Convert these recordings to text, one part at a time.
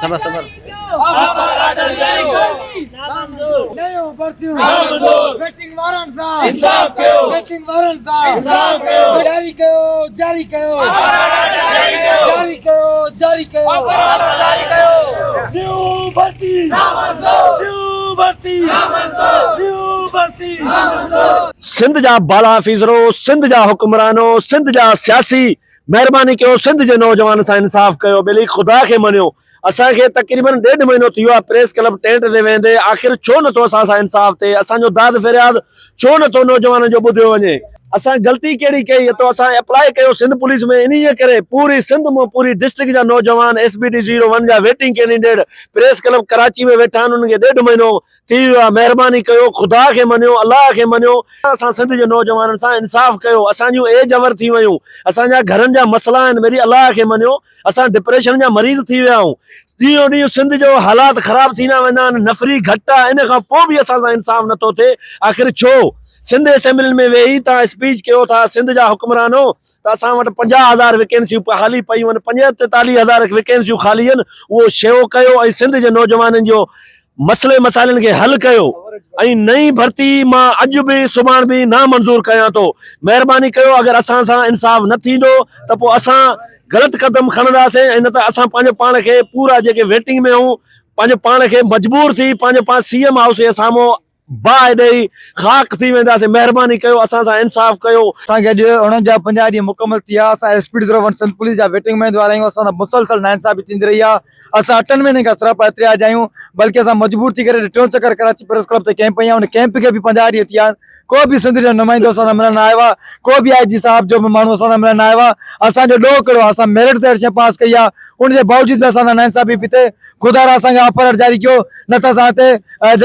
صبر صبر. نيون ڀرتيون ويٽنگ وارن سان انصاف ڪيو ويٽنگ وارن سان انصاف ڪيو جاري ڪيو جاري ڪيو جاري ڪيو جاري ڪيو نيون ڀرتي نيون ڀرتي نيون ڀرتي. سنڌ جا بالا آفيسرو، سنڌ جا حڪمرانو، سنڌ جا سياسي مهرباني ڪيو سنڌ جي نوجوانن سان انصاف ڪيو ٻيلي خدا کي مڃيو اسان کي تقريبن ڏيڍ مهينو ٿي ويو آهي پريس ڪلب ٽينٽ تي ويهندي آخر ڇو نٿو اسان سان انصاف ٿئي اسان جو داد فرياد ڇو نٿو نوجوانن جو ٻڌيو وڃي اسان غلطي ڪهڙي ڪئي اتو اسان اپلائي ڪيو سنڌ پوليس ۾ انهيء ڪري پوري سنڌ مان پوري ڊسٽرڪٽ جا نوجوان S B D zero one جا waiting candidate press club Karachi ۾ ويٺا آهن انهن کي ڏيڍ مهينو ٿي ويو آهي مهرباني ڪيو خدا کي مڃيو الله کي مڃيو اسان سنڌ جي نوجوانن سان انصاف ڪيو اسان جون ايج اور ٿي ويون اسان جا گهرن جا مسئلا آهن ميري الله کي مڃيو اسان ڊپريشن جا مريض ٿي ويا آهيون ڏينهون ڏينهن سنڌ جو حالات خراب ٿيندا ويندا آهن نفري گهٽ آهي ان کان پوء به اسان سان انصاف نٿو ٿئي آخر ڇو سنڌ اسيمبلين ۾ ويهي تان اسپيچ ڪيو ٿا سنڌ جا حڪمرانو ته اسان وٽ 50000 ويڪينسيون خالي پيون آهن 45000 ويڪينسيون خالي آهن اهو شيو ڪيو ۽ سنڌ جي نوجوانن جو مسئلي مسائلن کي حل ڪيو ۽ نئين ڀرتي مان اڄ به سڀاڻ به نامنظور ڪيان ٿو مهرباني ڪيو اگر اسان سان انصاف نه ٿيندو ته پوء اسان غلط قدم کڻنداسين ۽ نه ته اسان پنهنجو پاڻ کي پورا جيڪي ويٽنگ ۾ آهيون پنهنجو پاڻ کي مجبور ٿي پنهنجو پاڻ سي ايم هائوس جي سامهون باهه ڏئي خاڪ ٿي وينداسين مهرباني ڪيو اسان سان انصاف ڪيو. اسان کي اڄ 49 50 ڏينهن مڪمل ٿي ويا اسان S P D 01 Sindh police جا ويٽنگ اميدوار آهيون اسان سان مسلسل ناانصافي ٿيندي رهي آهي اسان اٺن مهينن کان سراپا احتجاج آهيون بلڪه اسان مجبور ٿي ڪري ٽيون چڪر ڪراچي پريس ڪلب تي ڪئمپ هنيا ان ڪئمپ کي به 50 ڏينهن ٿي ويا آهن ڪو به سنڌ جو نمائندو اسان سان ملڻ نه آيو آهي ڪو به آء جي صاحب جو به ماڻهو اسان سان ملڻ نه آيو آهي اسان جو ڏوهه ڪهڙو آهي اسان ميرٽ تي هر شيء پاس ڪئي آهي ان جي باوجود به اسان سان ناانصافي پئي ٿئي خدا را اسان کي آفر ليٽر جاري ڪيو نه ته اسان هتي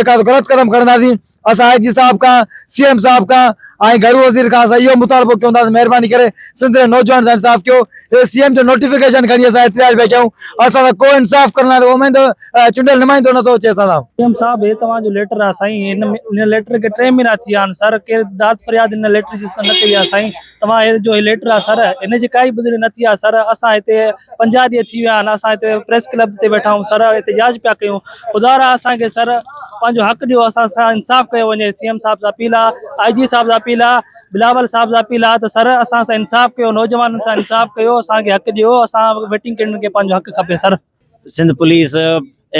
جيڪا غلط قدم کڻنداسين اسان آء جي صاحب کان سي ايم صاحب کان ۽ گهرو وزير کان اسان اهو مطالبو ڪيون ٿا ته مهرباني ڪري سنڌ جي نوجوان سان انصاف ڪيو هي سي ايم جو نوٽيفڪيشن کڻي اسان احتجاج پيا ڪيون اسان سان ڪو انصاف ڪرڻ وارو اميد چونڊيل نمائندو نٿو اچي اسان سان. سي ايم صاحب هي توهان جو ليٽر آ سائين هن هن ليٽر کي ٽي مهينا ٿي ويا آهن سر ڪير داد فرياد هن ليٽر جي نه ڪئي آ سائين توهان هي جو هي ليٽر آ سر هن جي ڪائي ٻڌڻي نه ٿي آ سر اسان هتي 50 ڏينهن ٿي ويا آهن اسان هتي پريس ڪلب تي ويٺا آهيون سر احتجاج پيا ڪيون خدا را اسان کي سر پنهنجو حق ڏيو اسان سان انصاف ڪيو وڃي سي ايم صاحب سان اپيل آ آء جي صاحب سان اپيل آ بلاول صاحب سان اپيل آ ته سر اسان سان انصاف ڪيو نوجوانن سان انصاف ڪيو اسان کي حق ڏيو اسان ويٽنگ ڪينڊيڊ کي پنهنجو حق کپي sir. Sindh police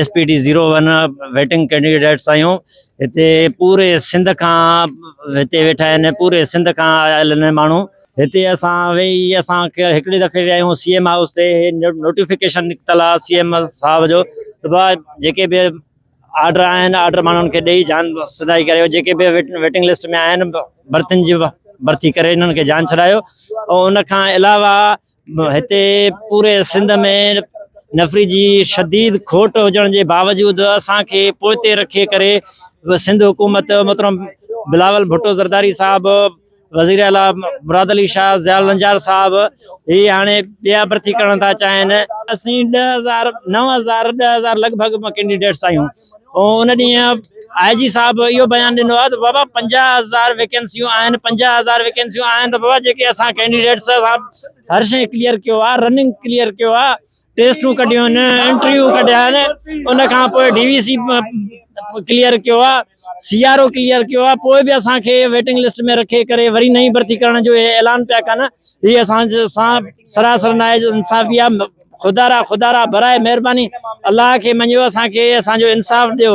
S P D zero one waiting candidates آهيون هتي پوري سنڌ کان هتي ويٺا آهن پوري سنڌ کان آيل آهن ماڻهو هتي اسان ويهي اسان هڪڙي دفعي ويا آهيون سي ايم هائوس تي نوٽيفڪيشن نڪتل آهي سي ايم صاحب جو ته ڀاء جيڪي به آرڊر آهن آرڊر ماڻهن کي ڏيئي جان سڌائي ڪريو جيڪي به ويٽنگ لسٽ ۾ آهن برٿين جي ڀرتي ڪري انهن کي جان ڇڏايو ۽ ان کان علاوه هتي پوري سنڌ ۾ نفري جي شديد کوٽ هجڻ جي باوجود اسان کي پوئتي رکي ڪري سنڌ حڪومت محترم بلاول ڀٽو زرداري صاحب وزير اعليٰ مراد علي شاهه ضياء لنجار صاحب هي هاڻي ٻيا ڀرتي ڪرڻ ٿا چاهين اسين 10000 9000 10000 لڳ ڀڳ ڪينڊيڊيٽس آهيون ۽ ان ڏينهن آء جي صاحب اهو بيان ڏنو آهي ته بابا 50000 ويڪنسيون آهن 50000 ويڪنسيون آهن ته بابا جيڪي اسان ڪينڊيڊيٽس اسان هر شيء ڪليئر ڪيو آهي رننگ ڪليئر ڪيو آهي ٽيسٽون ڪڍيون آهن انٽرويو ڪڍيا آهن ان کان پوء ڊي وي سي ڪليئر ڪيو آهي سي آر او ڪليئر ڪيو آهي پوء به اسان کي ويٽنگ لسٽ ۾ رکي ڪري وري نئين ڀرتي ڪرڻ جو اعلان پيا ڪن هي اسان سان سراسر نا انصافي آهي خدا را خدا را برائي مهرباني الله کي مڃيو اسان کي اسان جو انصاف ڏيو.